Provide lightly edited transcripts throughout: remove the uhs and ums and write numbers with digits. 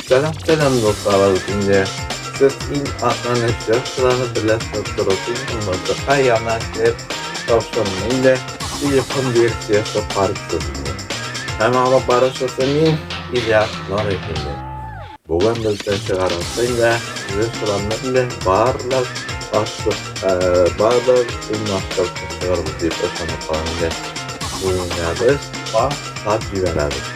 Сәлам, сәлам, дуслар, инде сез иң атнаны җырчыларны беләсез торып, музыка яна дип тапшырмый инде телефон версиясе карыйсыз инде. Һәм алып баручысы мин, Ильяс Норыев инде. Бүген бездә чыгарасы инде җырчыларны инде барлык башлык, барлык уйнаштырып чыгарбыз дип ышанып калам инде. Бүгенгә без башлап җибәрәбез.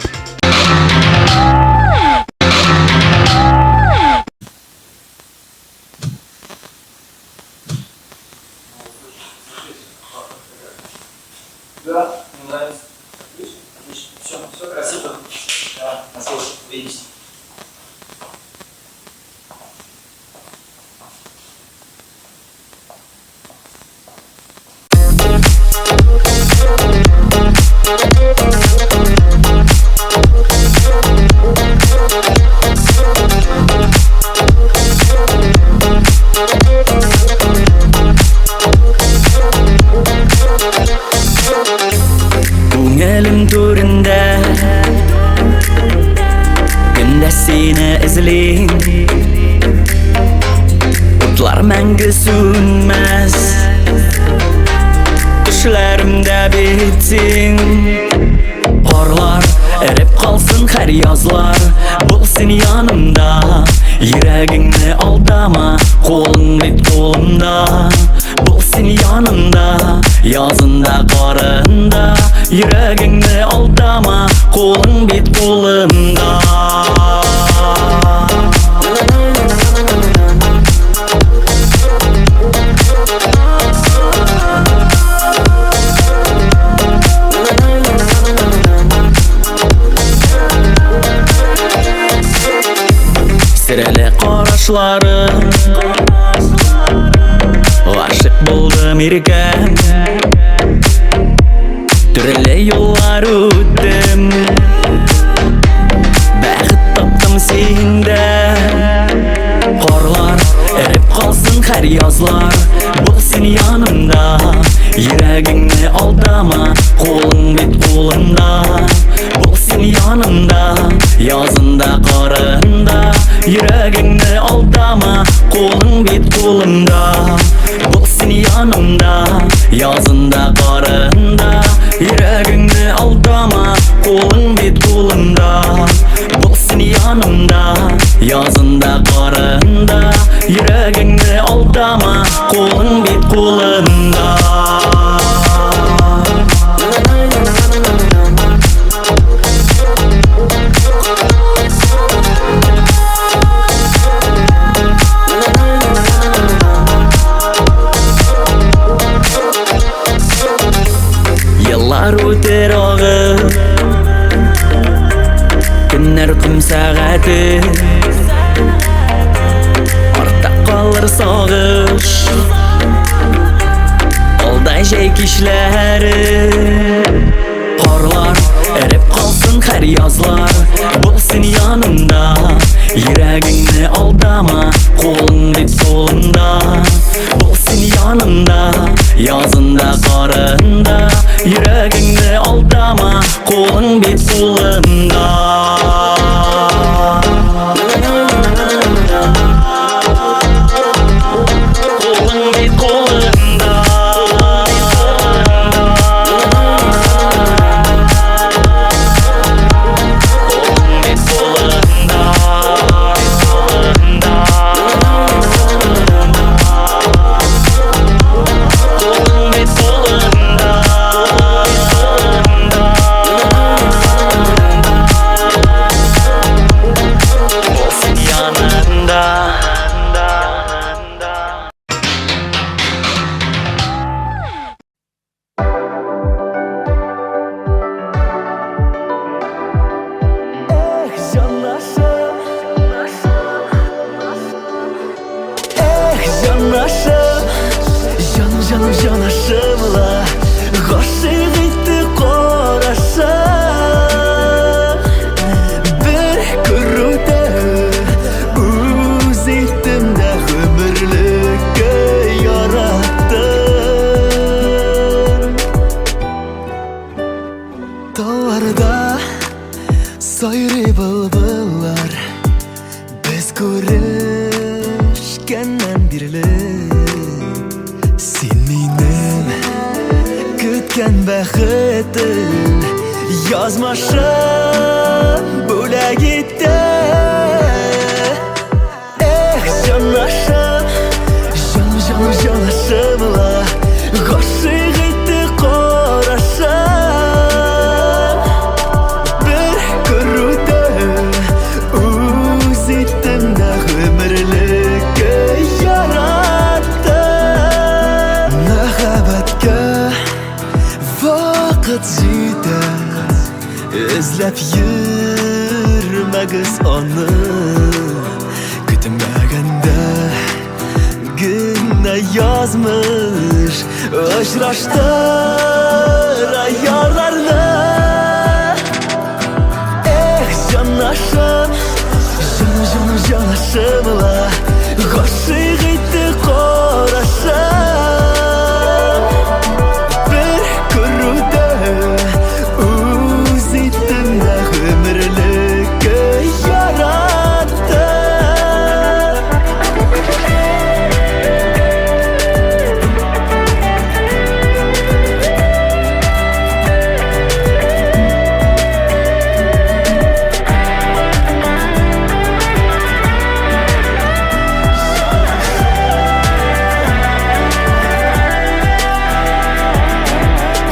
Да, мне нравится. Видишь? Отлично. Все, все красиво. Давай, на связи. Увидимся. Күңелем түрендә Көндә сине эзлим Утлар мәңге сүнмәс Төшләремдә бит син Карлар эреп калсын һәр язлар Бул син янымда Йөрәгеңне алдама Кулың бит кулымда Бул син янымда Язында карында Йөрәгеңне алдама Кулың бит кулымда. Серле карашлары Гашык булдым иркәм Төрле юллар үттем Бәхет таптым синдә Карлар эреп калсын һәр язлар Бул син янымда Йөрәгеңне алдама Кулың бит кулымда Бул син янымда Язында карында Йөрәгеңне алдама Кулың бит кулымда Бул син янымда Язында карында Йөрәгеңне алдама Кулың бит кулымда Бул син янымда Язында карында Йөрәгеңне алдама Кулың бит кулымда. Еллар үтер агып, Көннәр ком сәгате, Артта калыр сагыш, Алда җәй кичләре. Карлар эреп калсын һәр язлар, Булсын янымда, Йөрәгеңне алдама, Кулың бит кулымда. Булсын янымда, Язында карында, Йөрәгеңне алдама, Кулың бит кулымда. Кулың бит кулымда. Кулың бит кулымда. Кулың бит кулымда. Булсын янында. Эх, җанашым, эх, җанашым, җаным, җаным, җанашым ла, гашыйк итте карашың. Бер күрүдә үз иттем дә гомерлеккә яраттым. Тауларда сайрый былбыллар. Күрешкәннән бирле син минем көткән бәхетем, язмышым бүләк итте. Эх, җанашым, җаным, җаным, җанашым ла, гашыйк итте карашым. Бер күрүдә үз иттем дә гомерлеккә яраттым. Мәхәббәткә вакыт җитә, эзләп йөрмәгез аны. Көтмәгәндә генә язмыш очраштыра ярларны. Эх, җанашым, җаным, җаным, җанашым ла, гашыйк итте карашым. Бер күрүдә үз иттем дә гомерлеккә яраттым.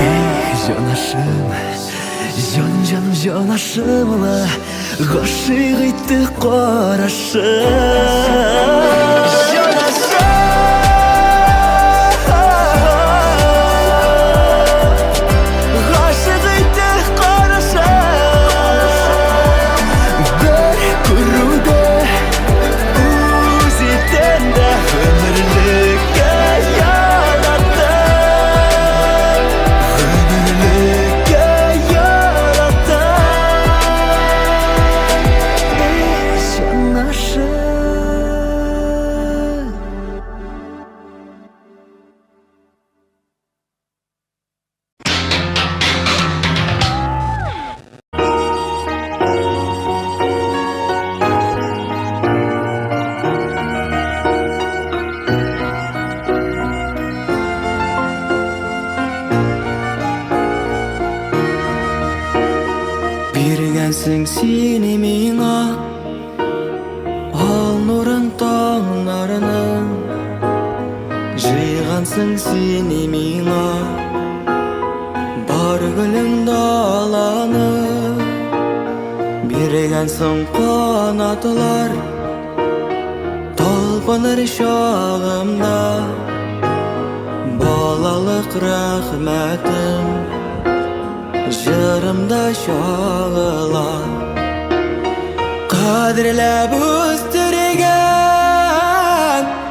Эх, җанашым, җаным, җаным, җанашым ла, гашыйк итте карашым. Җанашым, гашыйк итте карашым. Бер күрүдә үз иттем дә гомерлеккә яраттым. Гомерлеккә яраттым. Эх, җанашым. Биргәнсең син миңа ал нурын таңнарының, җыйгансың син миңа бар гөлең даланы. Биргәнсең канатлар талпыныр чагымда, балалык рәхмәтем җырымда чагыла. Кадерләп үстергән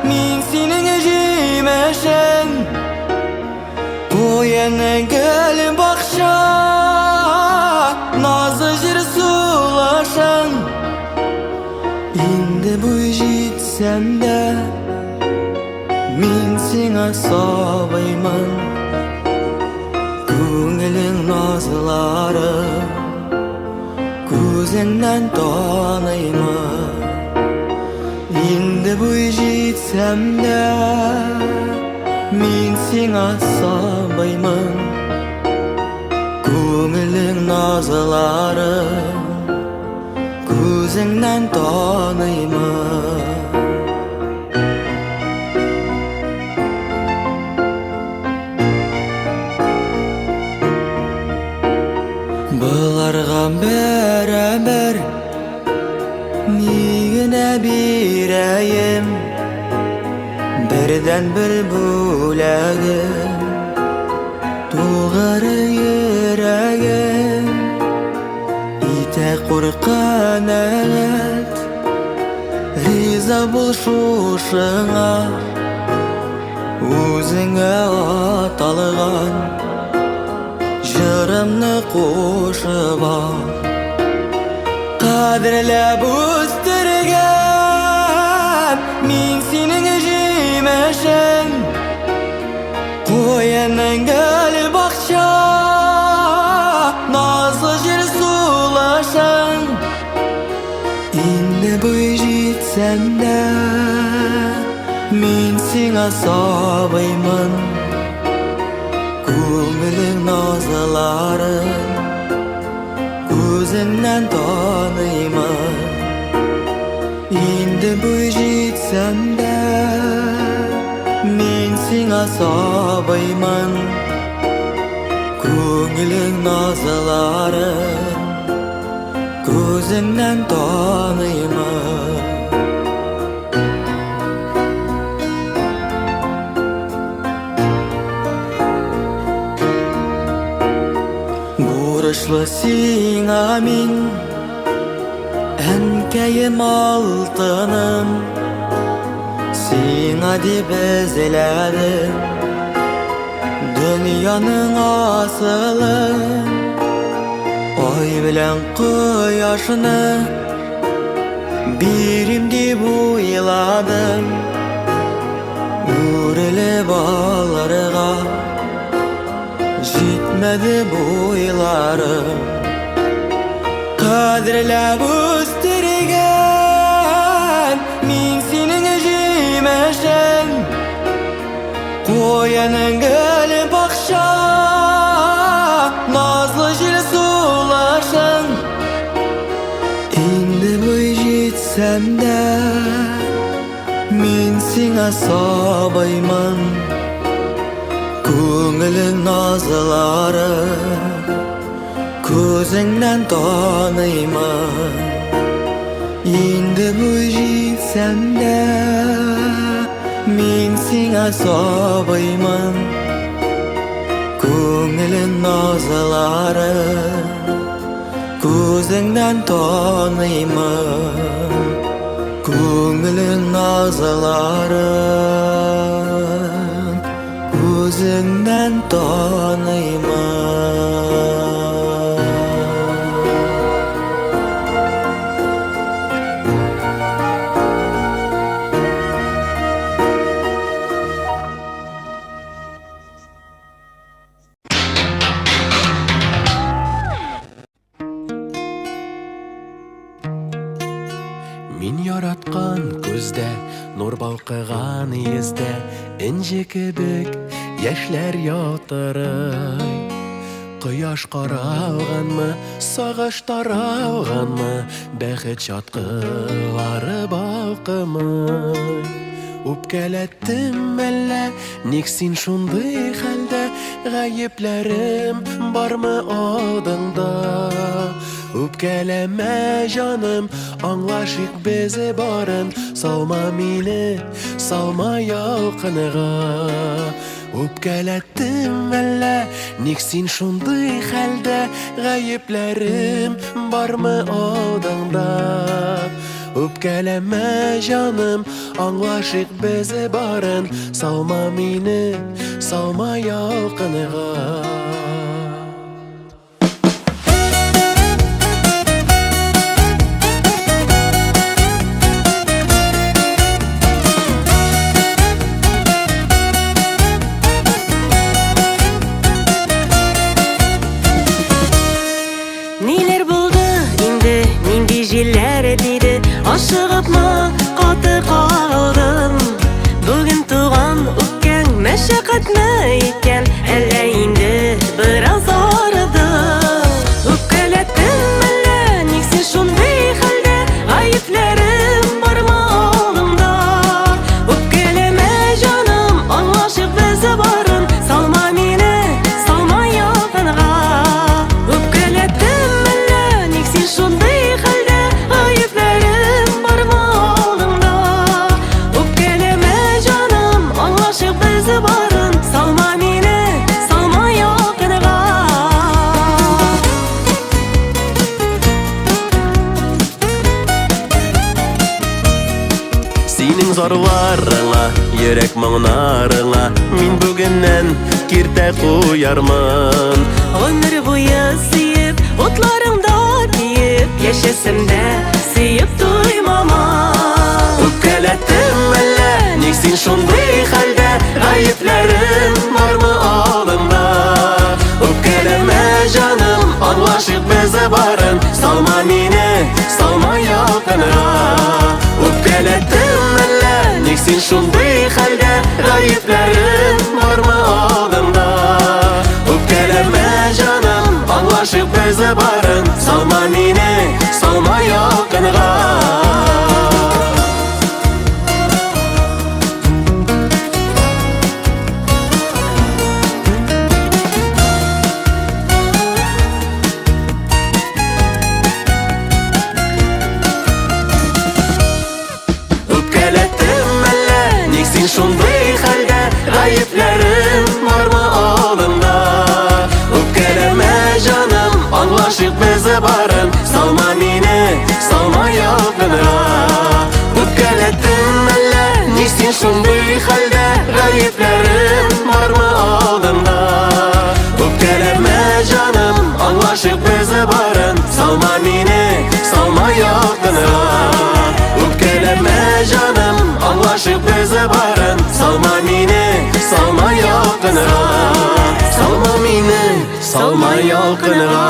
мин синең җимешең, куены гөл бакча, назы җир сулышың. Инде буй җитсәм дә, мин сиңа сабыймын. Күңелең назлары күзеңнән таныймын. Инде буй җитсәм дә, мин сиңа сабыймын. Күңелең назлары күзеңнән таныймын. Боларга бәрабәр ни генә бирәем, бердәнбер бүләгем тугры йөрәгем. Итә куркынәт, риза бул шушыңа, үзеңә аталган җырымны кушып ал. Кадерләп үстергән мин синең җимешең, куеның гөл бакча, назлы җир сулышың. Инде буй җитсәм җитсәм дә, мин сиңа сабыймын. Күңелең назларын күзеңнән таныймын. Инде буй җитсәм дә, мин сиңа сабыймын. Күңелең назларын күзеңнән таныймын. Бурычлы сиңа мин, әнкәем алтыным, сиңа дип эзләдем дөньяның асылын. Ай белән кояшны бирим дип уйладым, үрелеп алырга җитмәде буйларым. Кадерләп үстергән мин синең җимешең, куяның гөл бакча, назлы җил сулышың. Инде буй җитсәм дә, мин сиңа сабыймын. Күңелең назлары күзеңнән таныймын. Инде буй җитсәм дә, мин сиңа сабыймын. Күңелең назлары күзеңнән таныймын. Күңелең назларын күзеңнән таныймын. Мин яраткан күздә, нур балкыган йөздә, энҗе кебек яшьләр ялтырый. Кояш каралганмы, сагыш таралганмы, бәхет чаткылары балкымый. Үпкәләттем әллә, ник син шундый хәлдә, гаепләрем бармы алдыңда? Үпкәләмә, җаным, аңлашыйк без барын, салма мине, салма ялкыныга. Үпкәләттем әллә, ник син шундый хәлдә, гаепләрем бармы алдыңда? Үпкәләмә, җаным, аңлашыйк без барын, салма мине, салма ялкыныга. Ниләр булды инде, нинди җилләр тиде, ашыгыпмы каты кагылдым? Бүген туган үпкәң мәшәкатьме икән, әллә инде бераз арыдың? Үпкәләттем әллә, ник син шундый хәлдә, гаепләрем бармы алдыңда? Үпкәләмә, җаным, аңлашыйк без барын, салма мине, салма ялкынга. Үпкәләттем әллә, ник син шундый хәлдә, гаепләрем бармы алдыңда? Үпкәләмә, җаным, аңлашыйк без барын, салма мине, салма ялкынга. Синең зарларыңа, йөрәк моңнарыңа мин бүгеннән киртә куярмын. Гомер буе сөеп, утларыңда киеп, яшәсәм дә сөеп туймамын. Үпкәләттем әллә, ник син шундый хәлдә, гаепләрем бармы алдыңда? Үпкәләмә, җаным, аңлашыйк без барын, салма мине, салма ялкынга. Үпкәләттем син шундый хәлдә? Гаепләрем бармы алдыңда? Үпкәләмә, җаным, аңлашыйк без барын. Салма мине, салма ялкынга. Үпкәләттем әллә, ник син шундый хәлдә? Гаепләрем бармы алдыңда? Үпкәләмә, җаным, аңлашыйк без барын. Салма мине, салма ялкынга. Үпкәләттем әллә, ник син шундый хәлдә? Гаепләрем бармы алдыңда? Үпкәләмә, җаным, аңлашыйк без барын. Салма мине, салма ялкынга. Үпкәләмә, җаным, аңлашыйк без барын. Салма мине, салма ялкынга. Салма мине, салма ялкынга.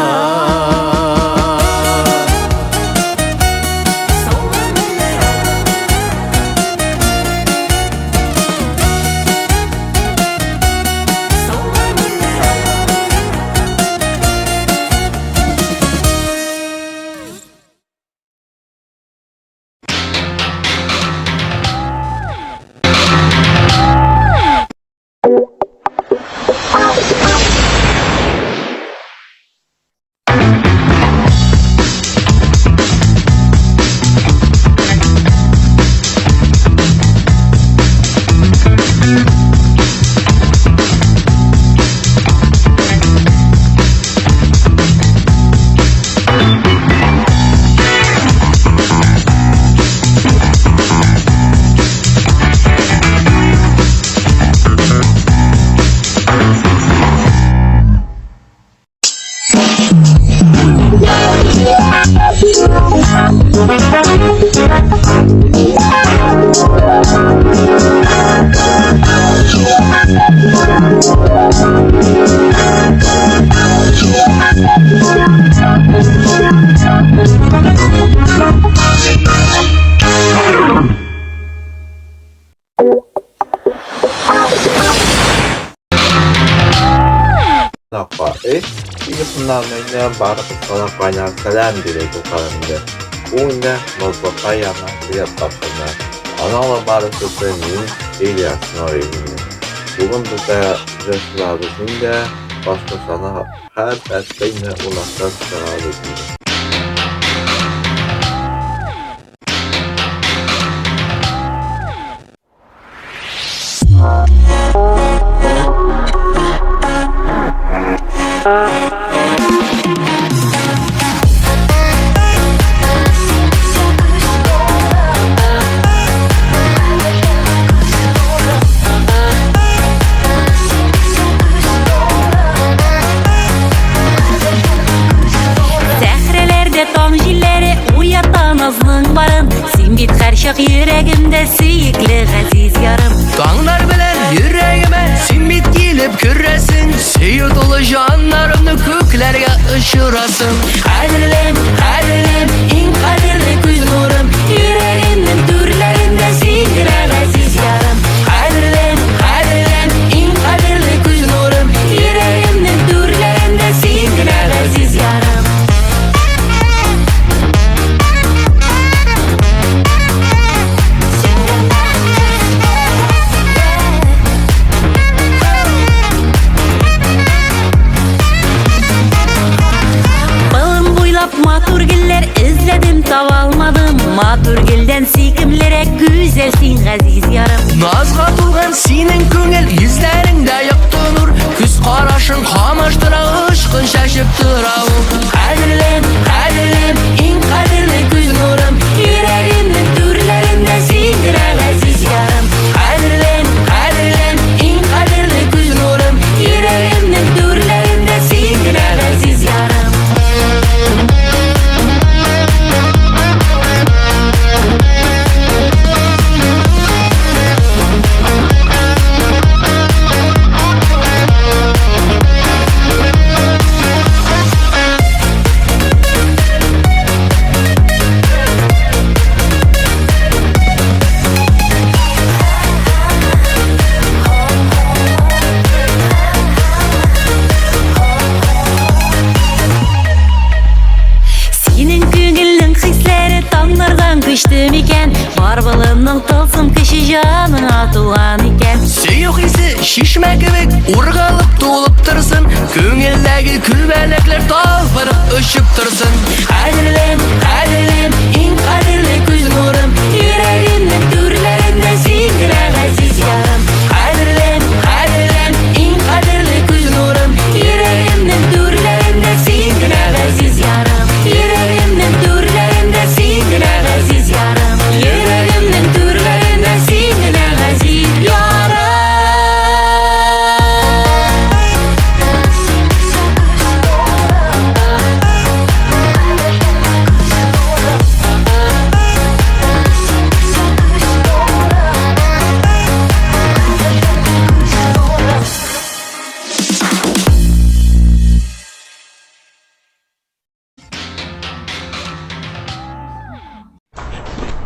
Кунакка өй, телефоннан инде барыбызга да кайнар сәлам биреп укыган инде. Бу инде Назлыкай янына килеп тапшырды. Аны алып баручысы мин, Ильяс Нуриев инде. Бүген бездә җырчыларыбыз инде башкортчаны һәр дәрестә инде урнаштырып чыгарабыз инде. Сәхрәләрдә таң җилләре уята назның барын. Син бит һәрчак йөрәгемдә сөекле газиз ярым. Таңнар белән йөрәгемә син бит килеп керәсең. Сөю тулы җаннарымны күкләргә очырасың. Кадерлем, кадерлем, иң кадерле күз нурым. Йөрәгемнең түрләрендә син генә газиз ярым. Кадерлем, кадерлем, иң кадерле күз нурым. Йөрәгемнең түрләрендә син генә газиз ярым. Болын буйлап матур гөлләр эзләдем, таба алмадым. Матур гөлдән сөйкемлерәк гүзәл син, газиз ярым. Назга тулган синең күңел, йөзләреңдә якты нур. Күз карашың камаштыра, очкын чәчеп тора ул. Кадерлем, кадерлем, иң кадерле күз нурым. Йөрәгемнең түрләрендә син генә газиз ярым. Кадерлем, кадерлем, иң кадерле күз нурым. Йөрәгемнең түрләрендә син генә газиз ярым. күчте микән? Бар болынның тылсым көче җаныңа тулган икән. Сөю хисе чишмә кебек ургалып тулып торсын, күңелдәге күбәләкләр талпынып очып торсын. Кадерлем, кадерлем, иң кадерле күз нурым, йөрәгемнең түрләрендә син генә газиз ярым. Кадерлем, кадерлем, иң кадерле күз нурым, йөрәгемнең түрләрендә син генә газиз ярым. Йөрәгемнең түрләрендә син генә газиз ярым. Йөрәгемнең түрләрендә син генә газиз ярым.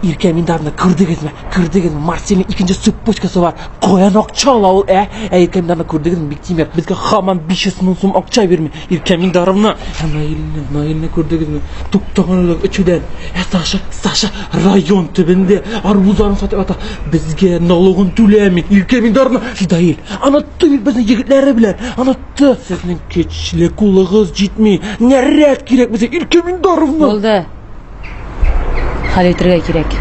Иркә Миндаровна, күрдегезме? Күрдегезме? Марсельнең икенче цепочкасы бар. Каян акча ала ул, ә? Ә Иркә Миндаровна, күрдегезме? Биктимер безгә һаман 500 мең сум акча бирми. Иркә Миндаровна, ә Наилне, Наилне күрдегезме? Туктаган элек эчүдән. Ә Саша, Саша район төбендә арбузларын сатып ята. Безгә налогын түләми. Иркә Миндаровна, Фидаил, онытты бит безне егетләре белән. Онытты. Сезнең көчле кулыгыз җитми. Нәрәт кирәк безгә, Иркә Миндаровна. Булды. Хәл итәргә кирәк.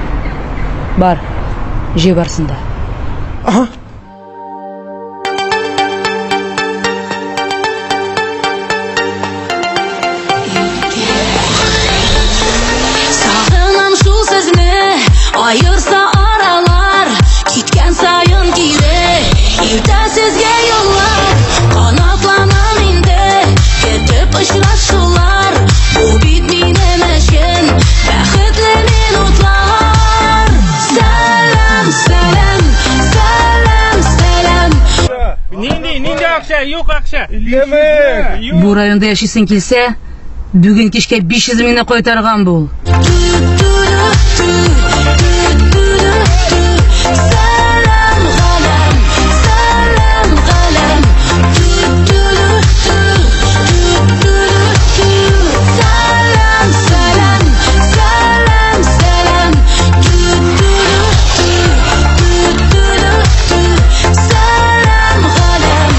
Бар, җый барсын да. Ага. Сагынам шул сезне, аерса аралар, киткән саен кире, илтә сезгә юллар. Канатланам инде, көтеп очрашулар, бу бит минем өчен бәхетле минутлар. Сәлам, сәлам, сәлам, сәлам. Нинди, нинди акча? Юк акча. Бу районда яшисең килсә, бүген кичкә 500 меңне кайтарган бул. Сәлам, галәм, сәлам, галәм. Сәлам, сәлам, сәлам, сәлам. Сәлам, галәм,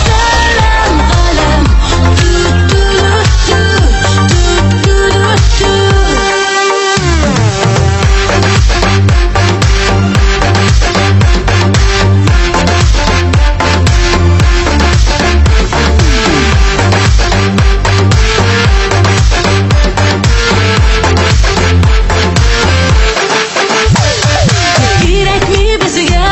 сәлам, галәм. Кирәкми безгә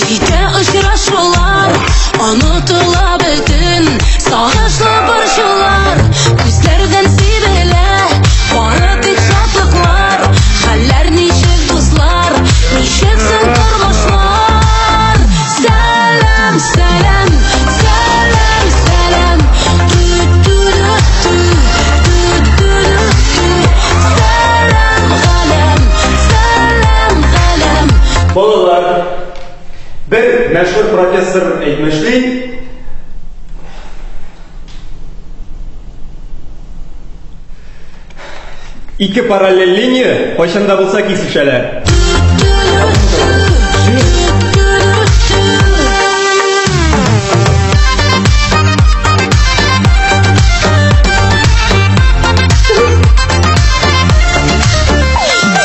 җитә очрашулар, онытыла бөтен сагышлы борчулар, күзләрдән сибелә бары тик шатлыклар. Хәлләр ничек, дуслар, ничек соң тормышлар? Сәлам, сәлам, сәлам, сәлам. Сәлам, галәм, сәлам, галәм. Балалар, бер мәшһүр профессор әйтмешли, ике параллель линия кайчан да булса кисешәләр.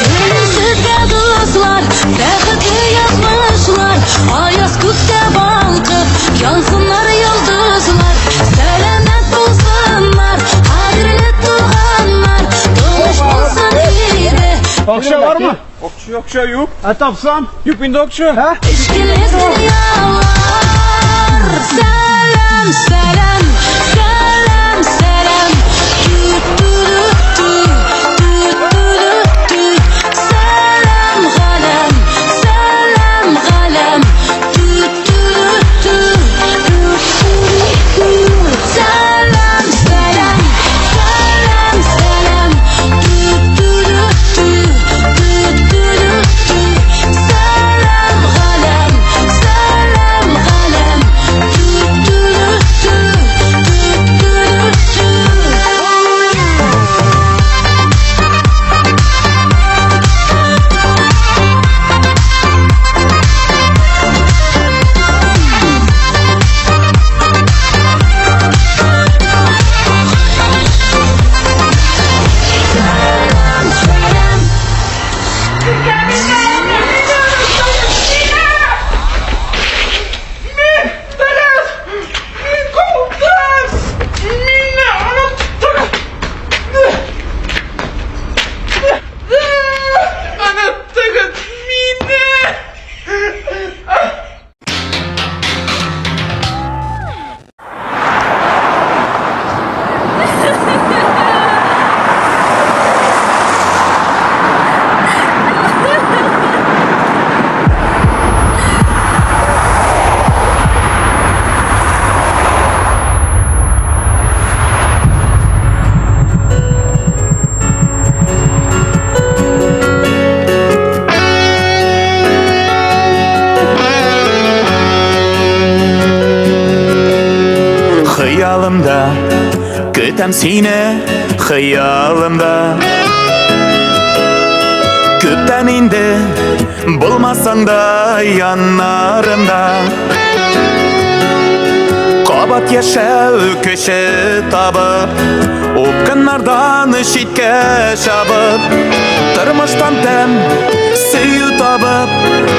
Телим сезгә, дуслар, бәхетле язмышлар, аяз күктә балкып, янсыннар йолдызлар, сәламәт булсыннар, кадерле туганнар, тыныч булсын иде. Акча бармы? Акча, акча юк. Ә тапсам? Юк инде акча. Ә? Эчкеле дөньялар. Сәлам, сәлам, сәлам, сәлам. Сәлам, галәм, сәлам, галәм. Сәлам, сәлам, сәлам, сәлам. Сәлам, галәм, сәлам, галәм. сине хыялымда. Күптән инде булмасаң да яннарымда. Кабат яшәү көче табып, упкыннардан читкә чабып, тормыштан тәм, сөю табып,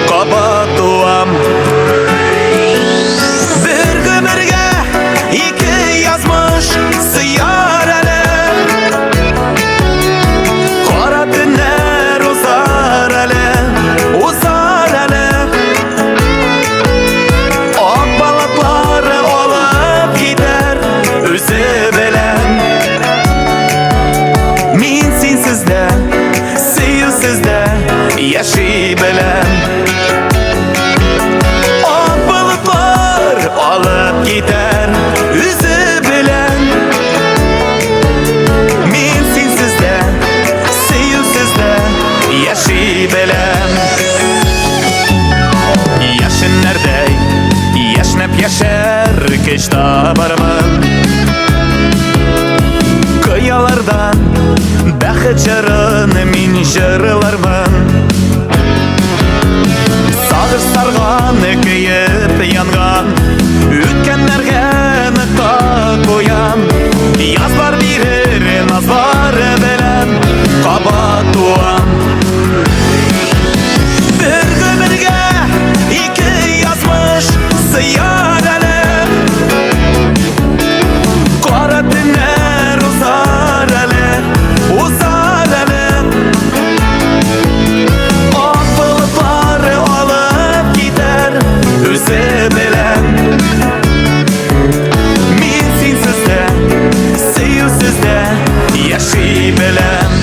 кабат туам. Бер гомергә ике язмыш сыяр әле. Кара төннәр узар әле, узар әле. Ак балаклар алып китәр үзе белән. Мин синсез дә, сөюсез дә яши беләм. Ак болытлар алып китәр үзе белән. Мин синсез дә, сөюсез дә яши беләм. Яшеннәрдәй яшьнәп яшәр көч табармын. Кыялардан бәхет җырын мин җырлармын. Сагыш сарган, көеп янган үткәннәргә нокта куям. Язлар бирер назлар белән кабат туам. Бер гомергә ике язмыш сыяр әле. Кара төннәр узар әле, узар әле. Ак болытлар алып китәр үзе белән. Мин синсез дә, сөюсез дә яши беләм.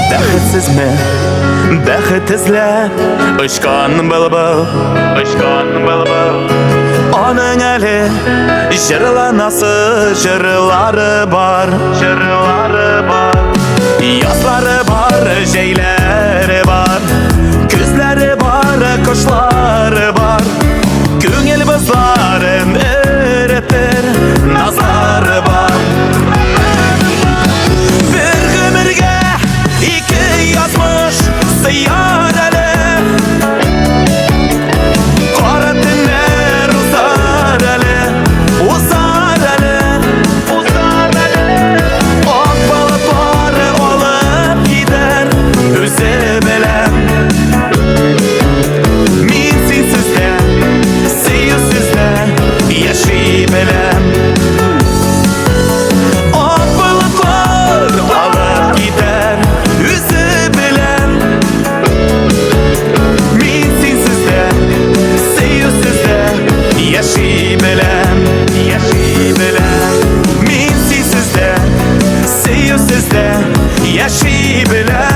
Бәхетсезме, бәхет эзләп очкан былбыл, очкан былбыл. Аның әле җырланасы җырлары бар, җырлары бар. Язлары бар, җәйләре бар, көзләре бар, кошлары бар. Күңел бозларын эретер назлары бар. Бер гомергә ике язмыш сыяр әле. Кара төннәр узар әле, узар әле, узар әле. Ак болытлар алып китәр үзе белән. Мин синсез дә, сөюсез дә яши беләм. Ак болытлар алып китәр үзе белән. Мин синсез дә, сөюсез дә яши беләм, яши беләм. Мин синсез дә, сөюсез дә яши беләм.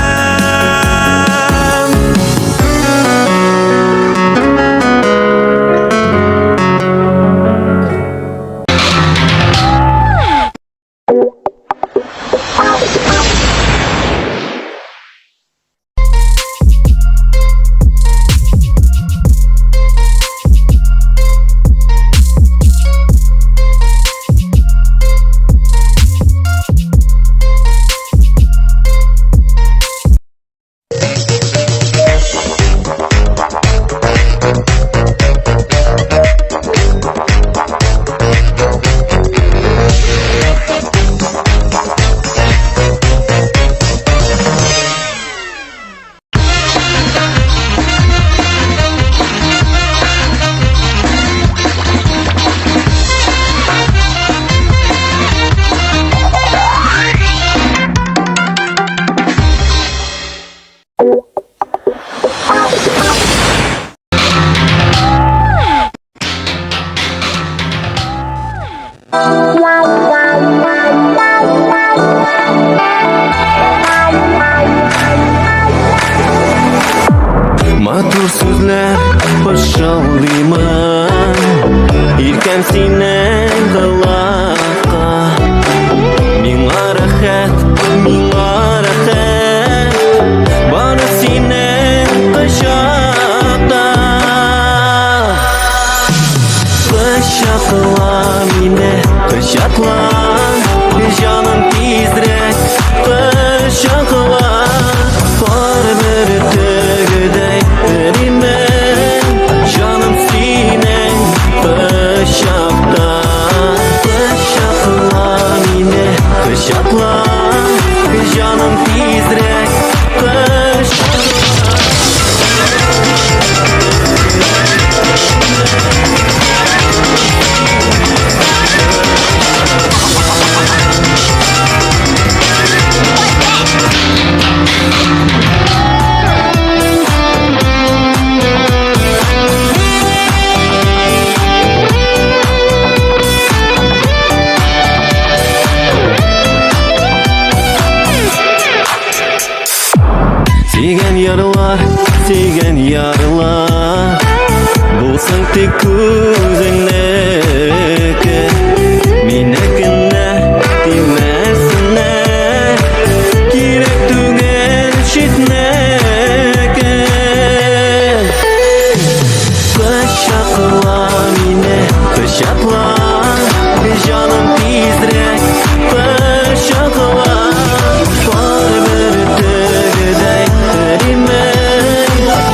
Матур сүзләр пышылдыймын, Иркәм синең колакка. Миңа рәхәт, миңа рәхәт Бары синең кочакта Кочакла мине, кочакла Җаным тизрәк кочакла Пар бөртегедәй эримен Җаным синең кочакта Кочакла мине, кочакла Җаным тизрәк кочакла Сөйгән ярлар, сөйгән ярлар Булсын тик үзеңнеке Минекенә тимәсеннәр Кирәк түгел читнеке Кочакла мине, кочакла Җаным тизрәк кочакла Пар бөртегедәй эримен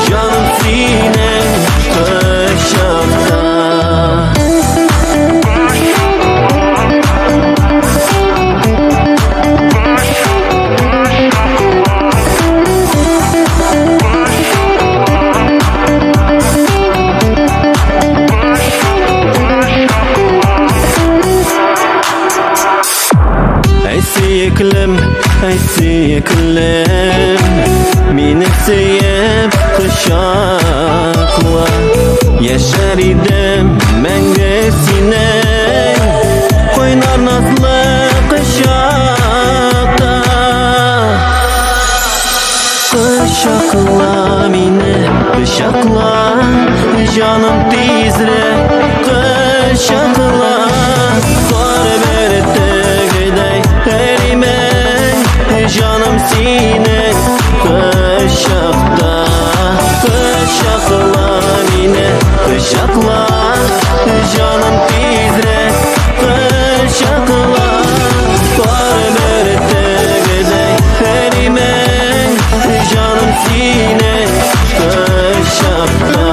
Җаным синең кочакта Әй сөеклем, әй сөеклем Мине сөеп кочакла Яшәр идем мәңге синең Кайнар назлы кочакта Кочакла мине, кочакла Җаным тизрәк кочакла Кар бөртегедәй эримен Җаным синең кочакта Кочакла мине, кочакла Җаным тизрәк кочакла Кар бөртегедәй эримен Җаным синең кочакта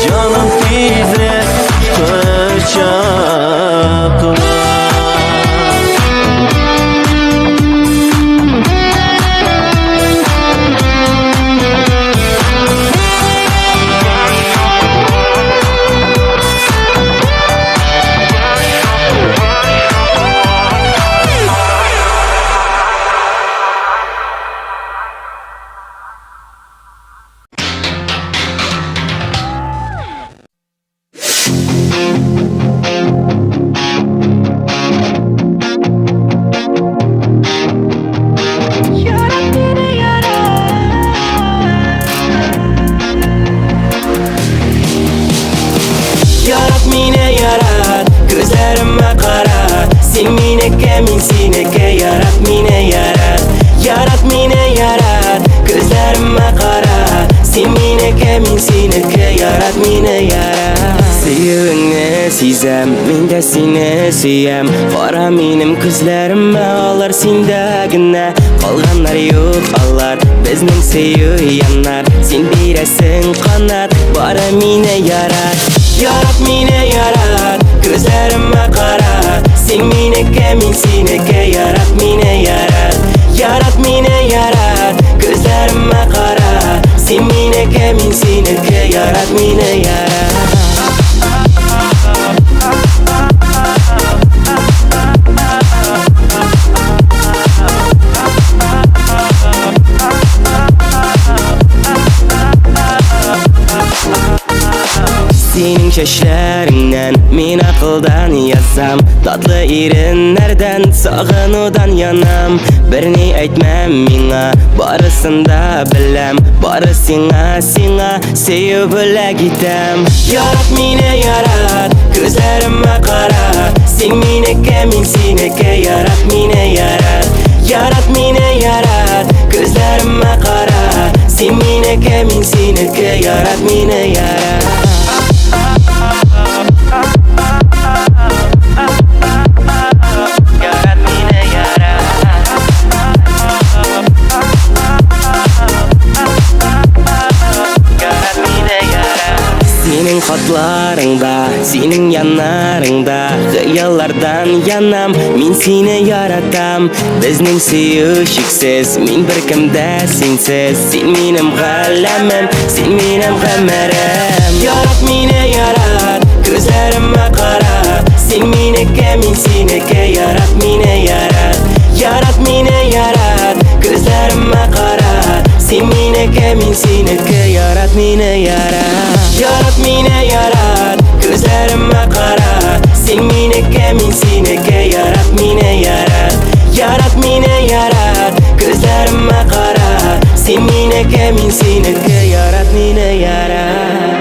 Җаным тизрәк кочакла Ярат мине ярат, күзләремә кара Син минеке, мин синеке, ярат мине ярат Ярат мине ярат, күзләремә кара Син минеке, мин синеке, ярат мине ярат Сөюеңне сизәм, мин дә сине сөям Кара минем күзләремә, алар синдә генә Калганнар юк алар, безнең сөю янар Син бирәсең канат, бары мине ярат Ярат мине ярат, күзләремә кара Син минеке, мин синеке, ярат мине ярат Ярат мине ярат, күзләремә кара Син минеке, мин синеке, ярат мине ярат Синең чәчләреңнән мин акылдан язам. Татлы иреннәрдән сагынудан янам. Берни әйтмә миңа, барысын да беләм. Бары сиңа, сиңа сөю бүләк итәм. Ярат мине, ярат, күзләремә кара. Син минеке, мин синеке, ярат мине, ярат. Ярат мине, ярат, күзләремә кара. Син минеке, мин синеке, ярат мине, ярат. Ярат мине, ярат. Ярат мине, ярат. Синең хатларыңда, синең яннарыңда хыяллардан янам, мин сине яратам. Безнең сөю чиксез, мин беркемдә синсез. Син минем галәмем, син минем гомерем. Ярат мине, ярат, күзләремә кара. Син минеке, мин синеке, ярат мине, ярат. Ярат мине, ярат, күзләремә кара. Син минеке, мин синеке, ярат мине, ярат. Ярат мине, ярат, күзләремә кара. Син минеке, мин синеке, ярат мине, ярат. Ярат мине, ярат, күзләремә кара. Син минеке, мин синеке, ярат мине, ярат.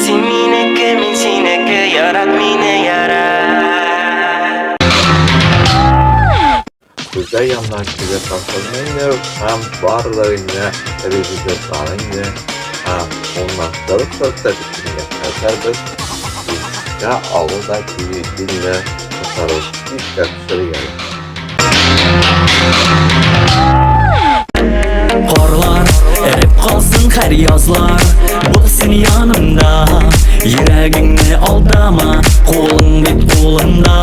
Син минеке, мин синеке, ярат мине, ярат. Хуҗа янына килеп тапшырмыйны һәм барлыгы репетиторларны һәм урнаштырып сертификатны хәзер искә алу да килде искә төшергән. Карлар эреп калсын һәр язлар, бул син янымда. Йөрәгеңне алдама, кулың бит кулымда.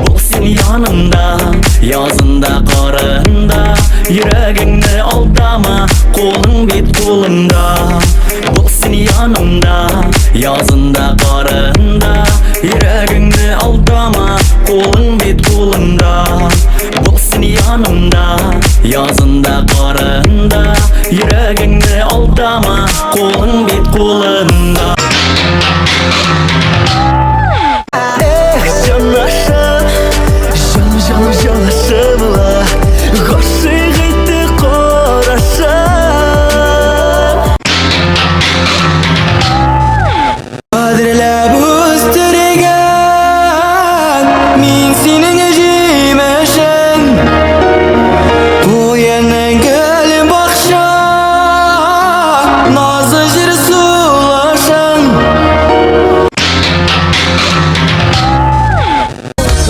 Бул син янымда, язында, карында. Йөрәгеңне алдама, кулың бит кулымда. Бул син янымда, язында, карында. Йөрәгеңне алдама, кулың бит кулымда. Бул син янымда, язында, карында. Йөрәгеңне алдама, кулың бит кулымда. Эх, җанашым, җаным, җаным, җанашым ла, гашыйк итте карашың. Кадерләп үстергән мин синең җимешең. Куеның гөл бакча, назы җир сулышың.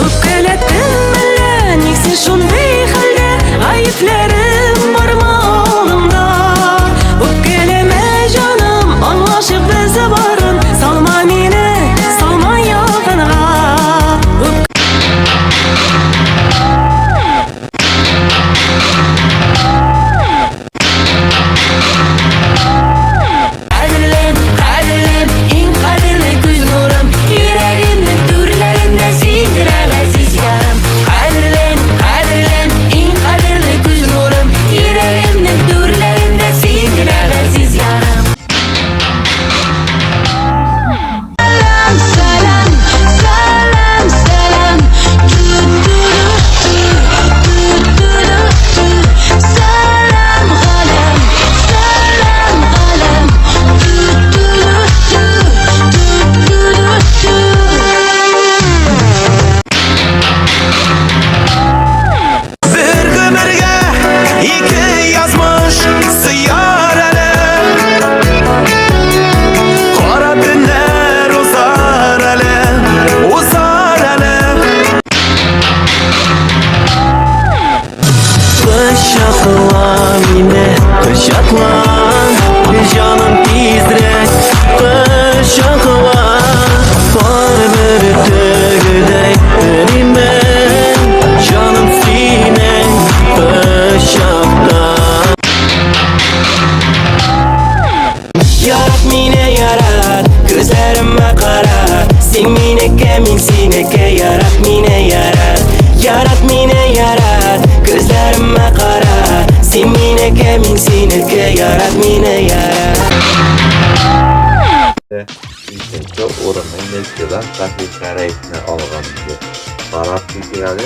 Үпкәләттем әллә, ник син шундый хәлдә? Гаепләрем бармы алдыңда? Үпкәләмә, җаным, аңлашып без барын. Салма мине, салма ялкынга. Кадерлем, кадерлем, иң кадерле күз нурым. Йөрәгемнең түрләрендә син генә газиз ярым. Кадерлем, кадерлем, иң кадерле күз нурым. Йөрәгемнең түрләрендә син генә газиз ярым. Сәлам, сәлам, сәлам. Ту-ту-ду-ту, ту-ту-ду-ту. Сәлам, галәм, сәлам, галәм. Ту-ту-ду-ту, ту-ту-ду-ту. Бер гомергә ике язмыш сыяр әле. Кара төннәр узар әле, узар әле. Кочакла мине, кочакла, җаным, тизрәк кочакла. Кар бөртегедәй эримен, җаным, синең кочакта. Ярат мине, ярат, күзләремә кара. Син минеке, мин синеке, ярат мине, ярат. Ярат мине, ярат, күзләремә кара. Син минеке, мин синеке, ярат мине, ярат. Яңадан Сафин Гәрәевне алган инде. Карап китик әле.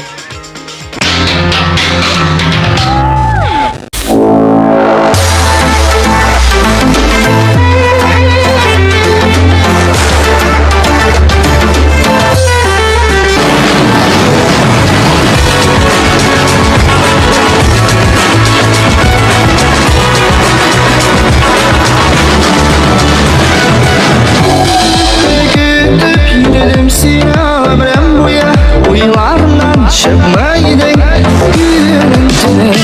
Көтеп йөрдем сине гомерем буе, Уйларымнан чыкмый идең көнем төнем.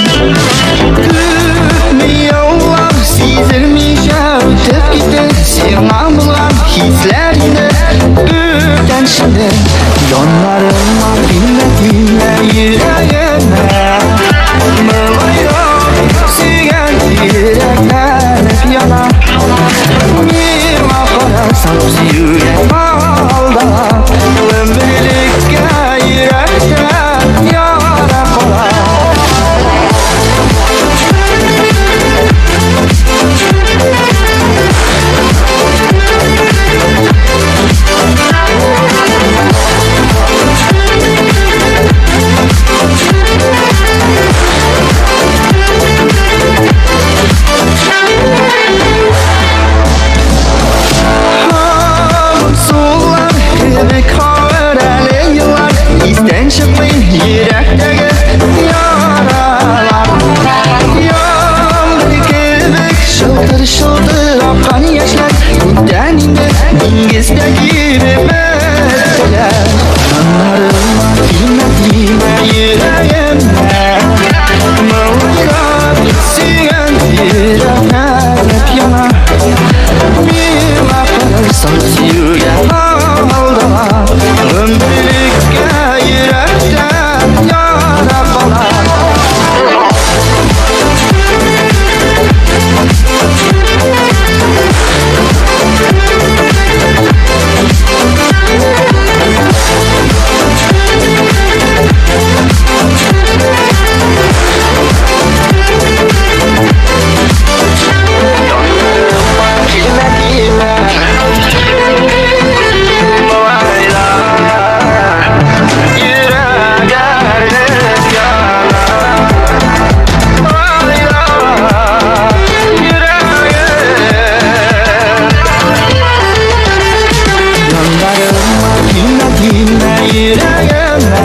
Күпме еллар сизелмичә үтеп китте, Сиңа булган хисләр инде күптән шунды. Яннарыма килмә, тимә йөрәгемә, Моңаеп сөйгән йөрәкләнеп яна. Миңа карасаң, сөюгә алда, Гомерлеккә йөрәктә яра кала. Сулар кебек авыр әле еллар, Истән чыкмый йөрәктәге яралар. Яңгыр кебек шылтыр-шылтыр аккан яшьләр Күптән инде диңгездә кибеп беттеләр. Яннарыма килмә, тимә йөрәгемә, Моңаеп сөйгән йөрәкләнеп яна. Миңа карасаң, сөюгә алда, Гомерлеккә йөрәктә яра кала. Килмә, тимә, малайлар, Йөрәк әрнеп яна. Малайлар, йөрәгем. Яннарыма килмә, тимә йөрәгемә,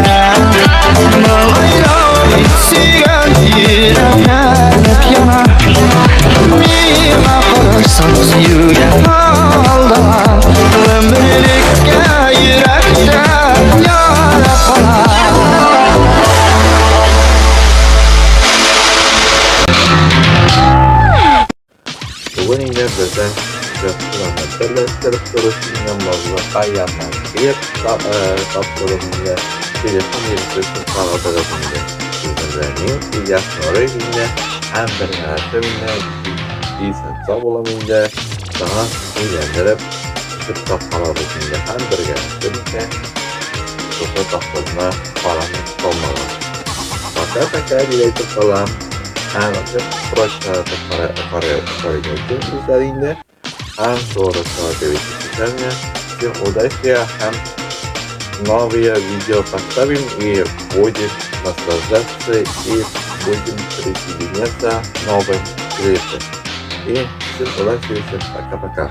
Малайлар, сөйгән йөрәкләнеп яна. Миңа карасаң, сөюгә алда, Гомерлеккә йөрәктә яра кала. Бүген инде безнең җырчыларны берләштереп торучы инде музыка янына килеп тапшырып инде телефон йөртүче карадыгыз инде. Сезнең белән мин, Ильяс Нурыев инде, һәм бергәләшеп инде исән сау булып инде, тагын әйләндереп төшеп тә карабыз инде һәм бергәләшеп инде шушы тапшыруны карамый калмагыз. Пока-пока дип әйтеп калам. Һәм прочно үзләре инде. Һәм скоро Всем удачи һәм новые видео поставим и будем наслаждаться и будем присоединяться новым клипам. И всем удачи, всем пока-пока.